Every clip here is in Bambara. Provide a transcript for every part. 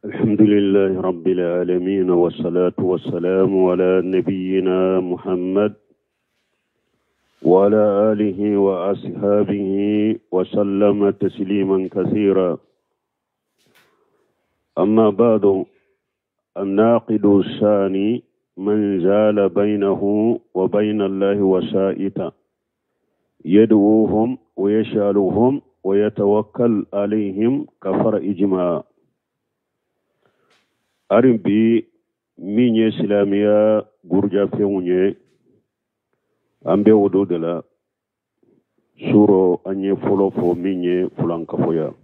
الحمد لله رب العالمين والصلاة والسلام على نبينا محمد وعلى آله وأصحابه وسلم تسليما كثيرا. أما بعد، الناقد الثاني من زال بينه وبين الله وسائط يدعوهم ويسألهم ويتوكل عليهم كفر إجماع. Hali bi min ye silamɛya gurujafɛnw ye, an bɛ o de la. Surɔ an ye fɔlɔ fɔ min ye fulankafoya.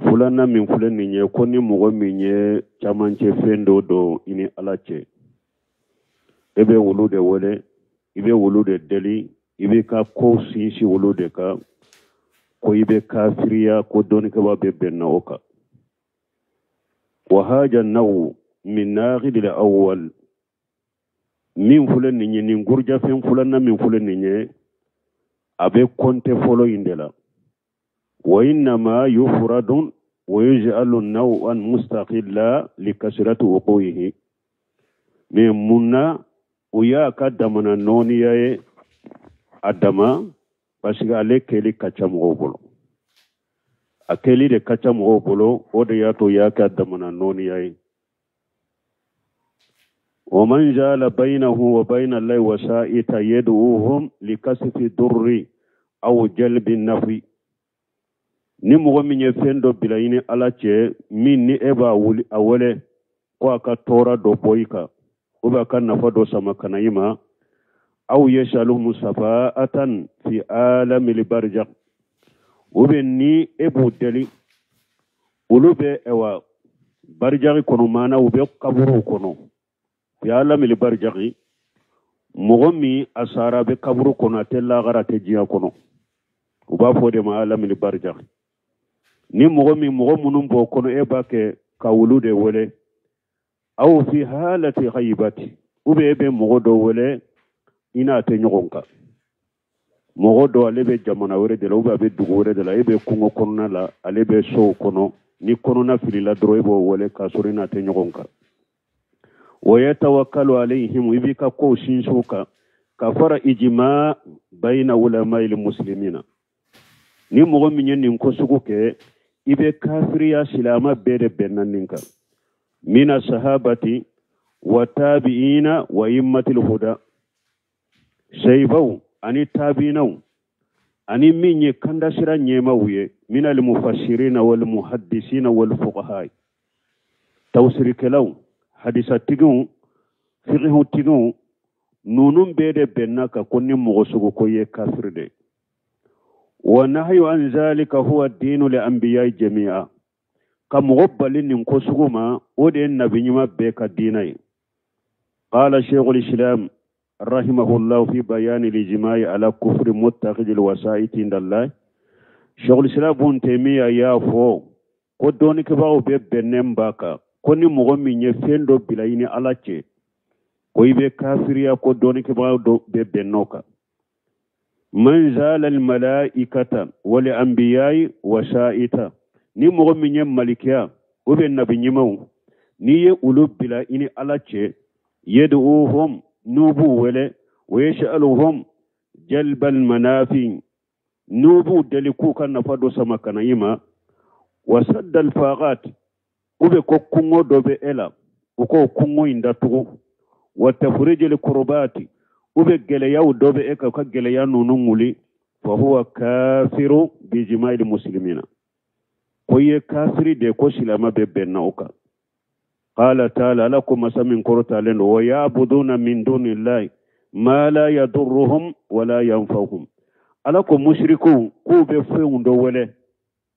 Filanan min filɛ nin ye, ko ni mɔgɔ min ye camancɛ fɛn dɔ don i ni Ala cɛ, e bɛ olu de wele, i bɛ olu de deli, i b'i ka kow sinsin olu de kan, ko i bɛ kafiriya, ko dɔnnikɛbaa bɛɛ bɛnna o kan. Wa haja naw min naqidil awwal, min filɛ nin ye, nin gurujafɛn filanan min filɛ nin ye, a bɛ kɔnte fɔlɔ in de la. Wa innama yufradun wa yuj'alu naw'an mustaqilla likasrati wuqu'ihi. Mais mun na o y'a ka damana nɔɔniya ye a dama? Parce que ale kɛli ka ca mɔgɔw bolo, a kɛli de ka ca mɔgɔw bolo, o de y'a to y'a kɛ damana nɔɔniya ye. Wa man jala baynahu wa bayna Allahi wasa'ita yad'uhum likasfi durri aw jalbi nafi. Ni mɔgɔ min ye fɛn dɔ bila i ni Ala cɛ, min ni e b'a wuli a wele ko a ka tɔɔrɔ dɔ bɔ i kan, ou bien a ka nafa dɔ sama ka na i ma, aw yasaluhum safa'atan fi alamil barzakh, ou bien ni e b'u deli, olu bɛ ɛwa barijaki kɔnɔ, maana u bɛ kaburuw kɔnɔ. Fi alamil barijaki, mɔgɔ min a sara a bɛ kaburu kɔnɔ, a tɛ lagara, a tɛ diɲɛ kɔnɔ, u b'a fɔ o de ma alamil barijaki. Ni mɔgɔ min, mɔgɔ minnu b'o kɔnɔ, e b'a kɛ ka olu de wele, aw fi halati ghaibati, ou bien e bɛ mɔgɔ dɔ wele i n'a tɛ ɲɔgɔn kan, mɔgɔ dɔ ale bɛ jamana wɛrɛ de la, ou bien a bɛ dugu wɛrɛ de la, e bɛ kungo kɔnɔna la, ale bɛ sow kɔnɔ, ni kɔnɔna filila dɔrɔn e b'o wele k'a sɔrɔ i n'a tɛ ɲɔgɔn kan. Wa yatawakkalu alayhim, i b'i ka kow sinsin u kan, kafara ijma bayna ulama'il muslimina. Ni mɔgɔ min ye nin ko sugu kɛ, i bɛ kafiriya, silamɛ bɛɛ de bɛnna nin kan, mina sahabati wa tabi'ina wa immatil huda, sahibaw ani tabi'inaw ani min ye kandasira ɲɛmaw ye, minal mufassirina wal muhaddisina wal fuqaha, tawsirikɛlaw, hadisatigiw, fiqihutigiw, ninnu bɛɛ de bɛnna ka ko ni mɔgɔ sugu ko ye kafiri de. Wa nahyu an zalika huwa dinu li anbiya jami'a, ka mɔgɔ bali nin ko sugu ma, o de ye nabi ɲuman bɛɛ ka diina ye. Qala shaykhul islam rahimahullah fi bayani lijma'i ala kufri muttakhidil wasa'iti inda Allah. Shaykhul islam Ibn Taymiyyah y'a fɔ ko dɔnnikɛbaaw bɛɛ bɛnnen b'a kan ko ni mɔgɔ min ye fɛn dɔ bila i ni Ala cɛ, ko i bɛ kafiriya, ko dɔnnikɛbaaw dɔ bɛɛ bɛnn'o kan. Man zala al malaikata wal anbiya'i wasa'ita, ni mɔgɔ min ye malikiya ou bien nabi ɲumanw, n'i ye olu bila i ni Ala cɛ, yad'uhum, n'u b'u wele, wa yas'aluhum jalbal manafi, n'u b'u deli k'u ka nafa dɔ sama ka na i ma, wa saddal faqat, u bɛ ko kungo dɔ bɛ e la, u k'o kungo in datugu, wa tafrijil kurbati, u bɛ gɛlɛyaw dɔ bɛ e kan, u ka gɛlɛya ninnu wuli, fa huwa kafiru bi jima'il muslimina, ko i ye kafiri de, ko silamɛ bɛɛ bɛnna o kan. Qala ta'ala, Ala ko masa min kɔrɔtalen don, wa ya'buduna min dunillahi ma la yadurruhum wa la yanfa'uhum. Ala ko musirikuw k'u bɛ fɛnw dɔ wele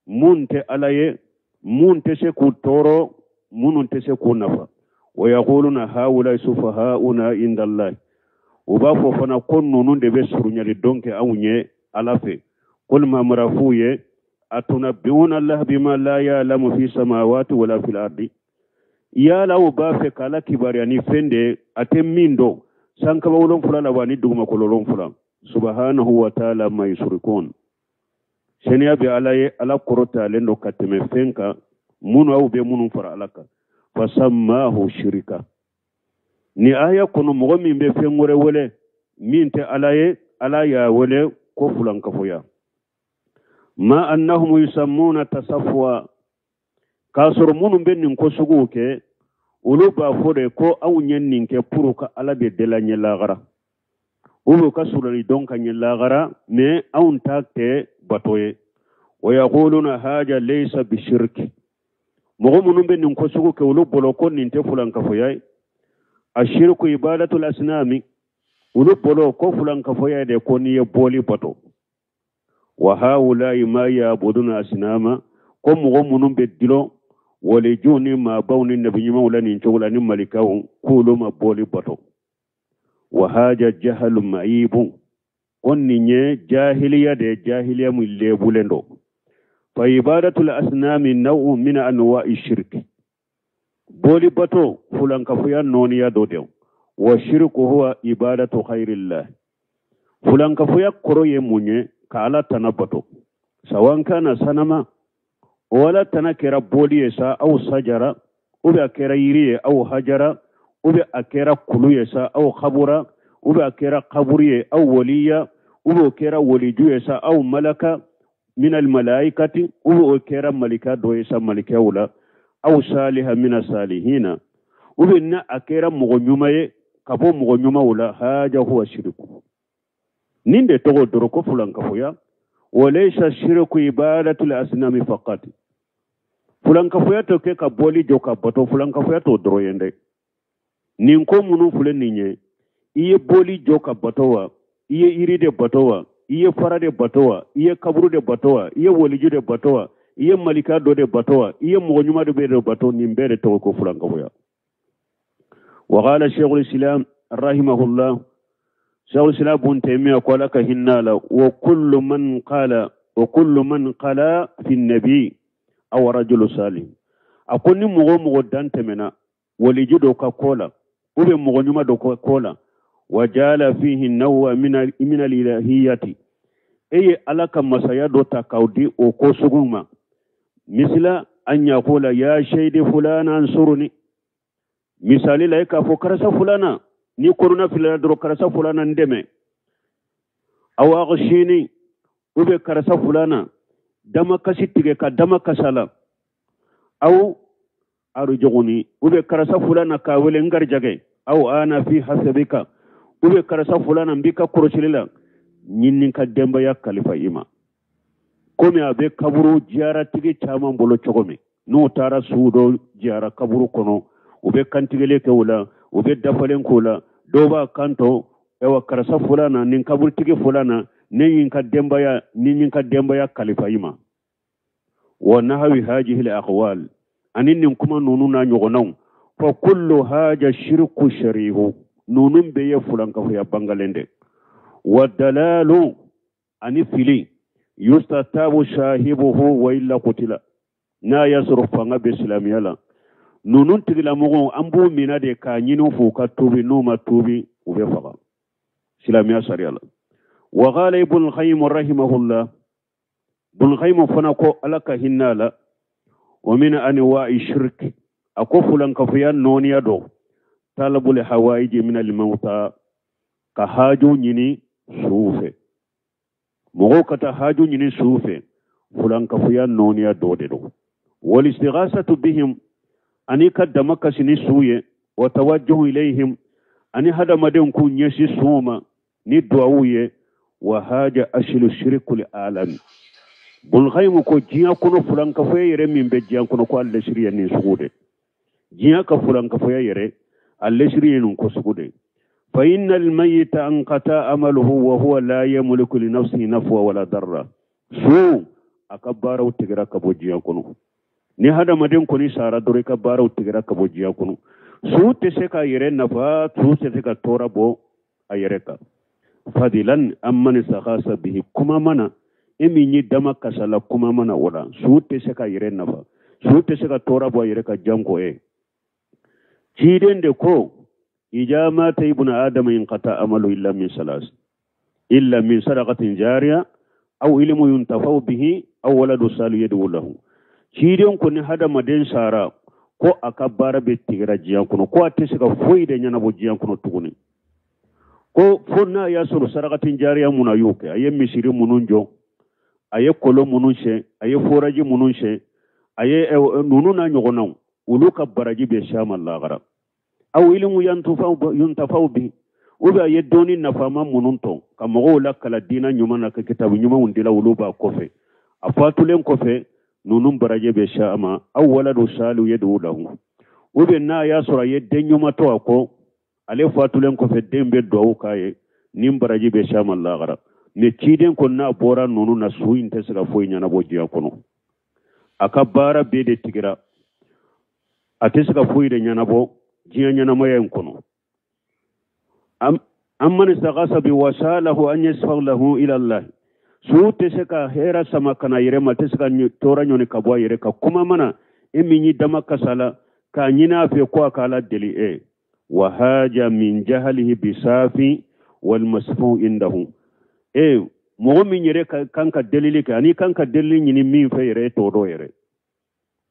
mun tɛ Ala ye, mun tɛ se k'u tɔɔrɔ, minnu tɛ se k'u nafa. Wa yaquluna haulai sufaha'una inda Allah, u b'a fɔ fana ko ninnu de bɛ surunyali dɔn kɛ anw ye Ala fɛ. Qul mamara f'u ye, atunabbi'una Allah bima la ya'lamu fi samawati wala fil ardi, yala u b'a fɛ k'Ala kibaruya ni fɛn de a tɛ min dɔn sankaba 7 la wa ni dugumakolo 7. Subhanahu wa ta'ala ma yushrikun, seniya bɛ Ala ye, Ala kɔrɔtalen don ka tɛmɛ fɛn kan. Minnu aw bɛ minnu fara Ala kan, fasammahu shirika. Ni aya kɔnɔ, mɔgɔ min bɛ fɛn wɛrɛ wele min tɛ Ala ye, Ala y'a wele ko fulankafoya. Ma annahum yusammuna tasaffuwa, k'a sɔrɔ minnu bɛ nin ko suguw kɛ, olu b'a fɔ de ko anw ye nin kɛ pour ka Ala de deli an ye lagara, ou bien ka sulali dɔn ka ɲɛ lagara, mais anw t'a kɛ bato ye. Wa yaquluna haja laysa bishirki. Mɔgɔ minnu bɛ nin ko sugu kɛ, olu bolo ko nin tɛ fulankafoya ye. Ashirku ibadatul asnami, olu bolo ko fulankafoya de ko n'i ye bɔli bato. Wa haulai ma yabuduna asnama, ko mɔgɔ minnu bɛ dulon walijuw ni maabaw ni nabiɲumanw la nin cogo la ni malikaw, k'olu ma bɔli bato. Wa haja jahalu maibun, ko nin ye jahiliya de ye, jahiliya min lebulen don. Fa ibadatul asnami naw'un min anwa'i shirki, boli bato fulankafoya nɔɔniya dɔ de. Wa shirku huwa ibadatu khairillah, fulankafoya kɔrɔ ye mun ye? Ka Ala tana bato, sawan kana sanama, o Ala tana kɛra boli ye sa, aw sajara, ou bien a kɛra yiri ye, aw hajara, ou bien a kɛra kulu ye sa, aw kabura, ou bien a kɛra kaburu ye, aw waliya, ou bien o kɛra waliju ye sa, aw malaka min almalaikati, ou bien o kɛra malika dɔ ye sa malikaw la, aw saliha mina salihina, ou bien na a kɛra mɔgɔ ɲuman ye ka bɔ mɔgɔ ɲumanw la. Haja huwa shiriku, nin de tɔgɔ dɔrɔn ko fulankafoya. Walaysa shiriku ibadatul asnami faqat, fulankafoya tɛ kɛ ka bɔli jɔ ka bato, fulankafoya t'o dɔrɔn ye dɛ. Nin ko minnu filɛ nin ye, i ye bɔli jɔ ka bato wa, i ye yiri de bato wa, i ye fara de bato wa, i ye kaburu de bato wa, i ye waliju de bato wa, i ye malika dɔ de bato wa, i ye mɔgɔ ɲuman dɔ bɛ de bato, nin bɛɛ de tɔgɔ ko fulankafoya. Wa qala shaykhul islam rahimahullah, shaykhul islam bun taymiya ko Ala ka hinna la, wa kullu man qala, wa kullu man qala fi nabi aw rajulu salih, a ko ni mɔgɔ o mɔgɔ dan tɛmɛna waliju dɔ ka ko la, ou bien mɔgɔ ɲuman dɔ ka ko la, wa jala fihi nawwa min alilahiyati, e ye Ala ka masaya dɔ ta k'aw di o ko sugu ma, misila an yaqula ya shaydi fulana ansuruni, misali la e k'a fɔ karisa fulana, ni korona filila dɔrɔn karisa fulana n dɛmɛ, aw aghshini, ou bien karisa fulana damakasi tigɛ ka dama kasa la, aw arjuguni, ou bien karisa fulana k'a wele n garijɛgɛ, aw ana fi hasabika, ou bien karisa fulana n b'i ka kɔlɔsili la, ɲini ka denbaya kalifa i ma. Komi a bɛ kaburu jiyaratigi caman bolo cogo min, n'u taara su dɔ jiyara kaburu kɔnɔ, u bɛ kantigɛli kɛ o la, u bɛ dafalen k'o la, dɔw b'a kanto ayiwa karisa fulana, nin kaburutigi fulana, ne y'i ka denbaya, ni n ka denbaya kalifa i ma. Wa nahawi hajihi al aqwal, ani nin kuma ninnu n'a ɲɔgɔnnaw, fa kullu haja shirku sharihu, ninnu bɛɛ ye fulankafoya bangalen de. Wa dalalu, ani fili, yustatabu sahibuhu wa illa qutila, n'a y'a sɔrɔ fanga bɛ silamɛya la, ninnu tigilamɔgɔw an b'u minɛ de k'a ɲini u fɛ u ka tuubi, n'u ma tuubi u bɛ faga silamɛya sariya la. Wa qala ibn qayyim rahimahullah, ibn qayyim fana ko Ala ka hinɛ a la, wa min anwa'i shirk, a ko fulankafoya nɔɔniya dɔ, talabul hawaiji min al mauta, ka haaju ɲini suw fɛ, mɔgɔw ka taa haaju ɲini suw fɛ, fulankafoya nɔɔniya dɔ de don. Wal istighasatu bihim, ani ka dama kasi ni suw ye, wa tawajjuhu ilayhim, ani hadamadenw k'u ɲɛsin suw ma ni duwawu ye. Wa haja ashilu shirikul alami, Ibn Qayyim ko diɲɛ kɔnɔ fulankafoya yɛrɛ min bɛ diɲɛ kɔnɔ, ko a lɛsiri ye nin sugu de. Diɲɛ ka fulankafoya yɛrɛ, a lɛsiri ye nin ko sugu de. Fa innal mayyita anqata amaluhu wa huwa la yamliku li nafsihi nafwa wala darra, su a ka baaraw tigɛra ka bɔ diɲɛ kɔnɔ. Ni hadamaden kɔni sara dɔrɔn, i ka baaraw tigɛra ka bɔ diɲɛ kɔnɔ. Su tɛ se k'a yɛrɛ nafa, su tɛ se ka tɔɔrɔ bɔ a yɛrɛ kan. Fadilan amman istaghasa bihi, kuma mana e min ye dama kasala kuma mana o la, su tɛ se k'a yɛrɛ nafa, su tɛ se ka tɔɔrɔ bɔ a yɛrɛ kan janko e. Ciden de ko ija mata ibnu adama inqata amalu illa min salas, illa min sadaqatin jariya aw ilmu yuntafau bihi aw waladu salu yad'u lahu. Ciden ko ni hadamaden sara ko a ka baara bɛ tigɛra diɲɛ kɔnɔ, ko a tɛ se ka foyi de ɲɛnabɔ diɲɛ kɔnɔ tuguni, ko fo n'a y'a sɔrɔ sarakatin jariya mun a y'o kɛ, a ye misiri minnu jɔ, a ye kɔlɔn minnu sen, a ye foraji minnu sen, a ye ninnu n'a ɲɔgɔnnaw, olu ka baraji bɛ s'a ma lahara. Aw ilimu yuntafaw bi, ou bien a ye dɔnni nafama minnu tɔn ka mɔgɔw lakala diina ɲuman na, ka kitabu ɲumanw dila olu b'a kɔfɛ, a fatulen kɔfɛ ninnu baraji bɛ s'a ma. Aw waladu salihu yad'u lahu, ou bien n'a y'a sɔrɔ a ye den ɲuman to a kɔ, ale fatulen kɔfɛ den bɛ duwawu k'a ye, nin baraji bɛ s'a ma lahara. Mais ciden ko n'a bɔra ninnu na, su in tɛ se ka foyi ɲɛnabɔ diɲɛ kɔnɔ, a ka baara bɛɛ de tigɛra, a tɛ se ka foyi de ɲɛnabɔ diɲɛ ɲɛnamaya in kɔnɔ. Amman istagasa bi wasalahu an yasfa lahu ila Allah, su tɛ se ka hɛrɛ sama ka na yɛrɛ ma, tɛ se ka tɔɔrɔ ɲɔni ka bɔ a yɛrɛ kan. Kuma mana e min y'i dama kasa la k'a ɲini a fɛ ko a k'Ala deli e wa haja min jahalihi bisafi wal masfu indahu, e mɔgɔ min yɛrɛ kan ka delili kɛ ani kan ka delili ɲini min fɛ yɛrɛ, e t'o dɔn yɛrɛ.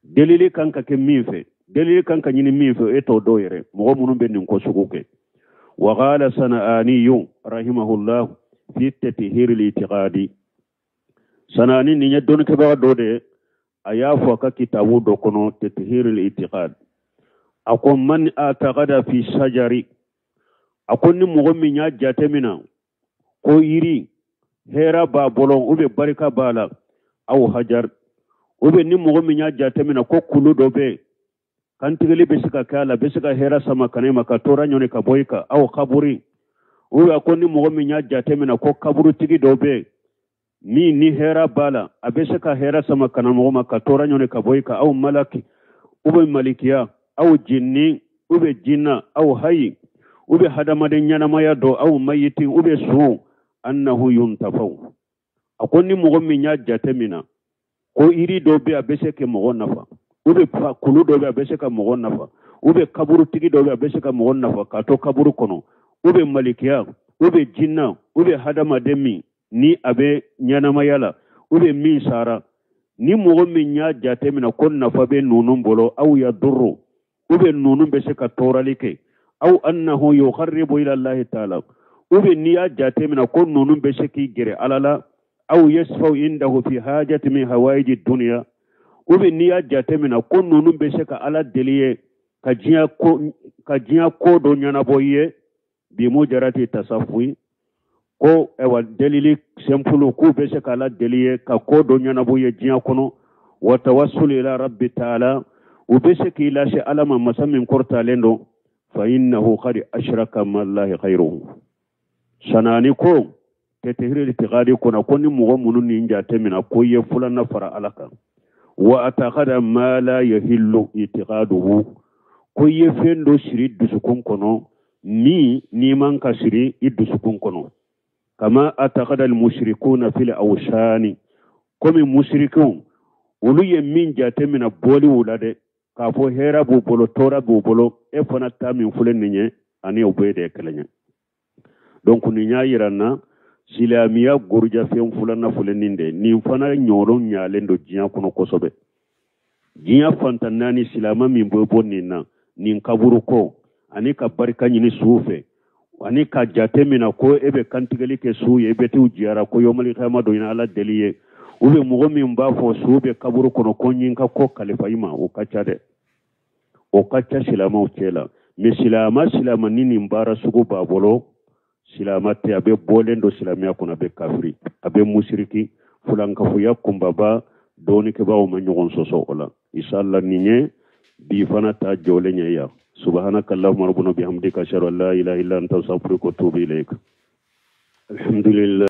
Delili kan ka kɛ min fɛ, delili kan ka ɲini min fɛ, e t'o dɔn yɛrɛ. Mɔgɔ minnu bɛ nin ko sugu kɛ. Wa qala sana'aniyu rahimahullah fi tathhir al-i'tiqadi, Sanani nin ye dɔnnikɛbaga dɔ de ye, a y'a fɔ a ka kitabu dɔ kɔnɔ tathhir al-i'tiqad, a ko man ataqada fi sajari, a ko ni mɔgɔ min y'a jate mina ko yiri hɛrɛ b'a bolo ou bien barika b'a la, aw hajar, ou bien ni mɔgɔ min y'a jate mina ko kulu dɔ bɛ yen kantigɛli bɛ se ka kɛ a la, bɛ se ka hɛrɛ sama ka na i ma, ka tɔɔrɔ ɲɔni ka bɔ i kan, aw kaburi, ou bien ko ni mɔgɔ min y'a jate mina ko kaburutigi dɔ bɛ yen min ni hɛrɛ b'a la, a bɛ se ka hɛrɛ sama ka na mɔgɔ ma, ka tɔɔrɔ ɲɔni ka bɔ i kan, aw malaki ou bien malikiya, aw jinni ou bien jinna, aw hayi ou bien hadamaden ɲɛnamaya dɔ, aw mayiti ou bien su, annahu yuntafaw, a ko ni mɔgɔ min y'a jate mina ko yiri dɔ bɛ a bɛ se ka mɔgɔ nafa, ou bien kulu dɔ bɛ a bɛ se ka mɔgɔ nafa, ou bien kaburutigi dɔ bɛ a bɛ se ka mɔgɔ nafa k'a to kaburu kɔnɔ, ou bien malikiya ou bien jinna ou bien hadamaden min ni a bɛ ɲɛnamaya la ou bien min sara, ni mɔgɔ min y'a jate mina ko nafa bɛ ninnu bolo, aw yadurru ou bien ninnu bɛ se ka tɔɔrɔli kɛ, aw annahu yuqarribu ila Allahi ta'ala, ou bien n'i y'a jate mina ko ninnu bɛ se k'i gɛrɛ Ala la, aw yasfau indahu fi hajati min hawaiji dunya, ou bien n'i y'a jate mina ko ninnu bɛ se ka Ala deli ye ka diɲɛ ko dɔ ɲɛnabɔ i ye, bi mujarati tasafui, ko ɛwa delili simple k'u bɛ se ka Ala deli ye ka ko dɔ ɲɛnabɔ i ye diɲɛ kɔnɔ, wa tawassul ila rabbi ta'ala, u bɛ se k'i lase Ala ma masa min kɔrɔtalen don, fa innahu qad ashraka ma Allahi ghayruhu. Sanani ko tatahiril itiqadi kɔnɔ ko ni mɔgɔ minnu nin jate mina ko i ye fulanna fara Ala kan, wa ataqada ma la yahillu itiqaduhu, ko i ye fɛn dɔ siri dusukun kɔnɔ min n'i man ka siri i dusukun kɔnɔ, kama ataqada almushrikuna fil awsani, komi musirikiw olu ye min jate mina bɔliw la dɛ, k'a fɔ hɛrɛ b'u bolo tɔɔrɔ b'u bolo, e fana ta min filɛ nin ye ani o bɛɛ de ye kelen ye. Donc nin y'a yira n na silamɛya gorojafɛn fulanna filɛ nin de, nin fana ɲɔgɔn ɲalen don diɲɛ kɔnɔ kosɛbɛ. Diɲɛ fantan naani silamɛ min bɛ bɔ nin na, nin kaburu ko ani ka barika ɲini suw fɛ ani ka jate mina ko e bɛ kantigɛli kɛ su ye, e bɛ t'u jiyara ko yɔmali kiyama don Ala deli ye, u bɛ mɔgɔ min b'a fɔ su bɛ kaburu kɔnɔ ko n ye n ka ko kalifa i ma, o ka ca dɛ, o ka ca silamɛw cɛ la. Mais silamɛ ni nin baara sugu b'a bolo, silamɛ tɛ, a bɛ bɔlen don silamɛya kɔnɔ, a bɛ kafiri, a bɛ musiriki, fulankafoya kunbaba dɔɔnikɛbaaw ma ɲɔgɔn sɔsɔ o la. Inshallah nin ye bi fana ta jɔlen ye yan. Subhanaka allahumma rabbana bihamdika ashhadu an la ilaha illa anta astaghfiruka wa atubu ilayk. Alhamdulillah.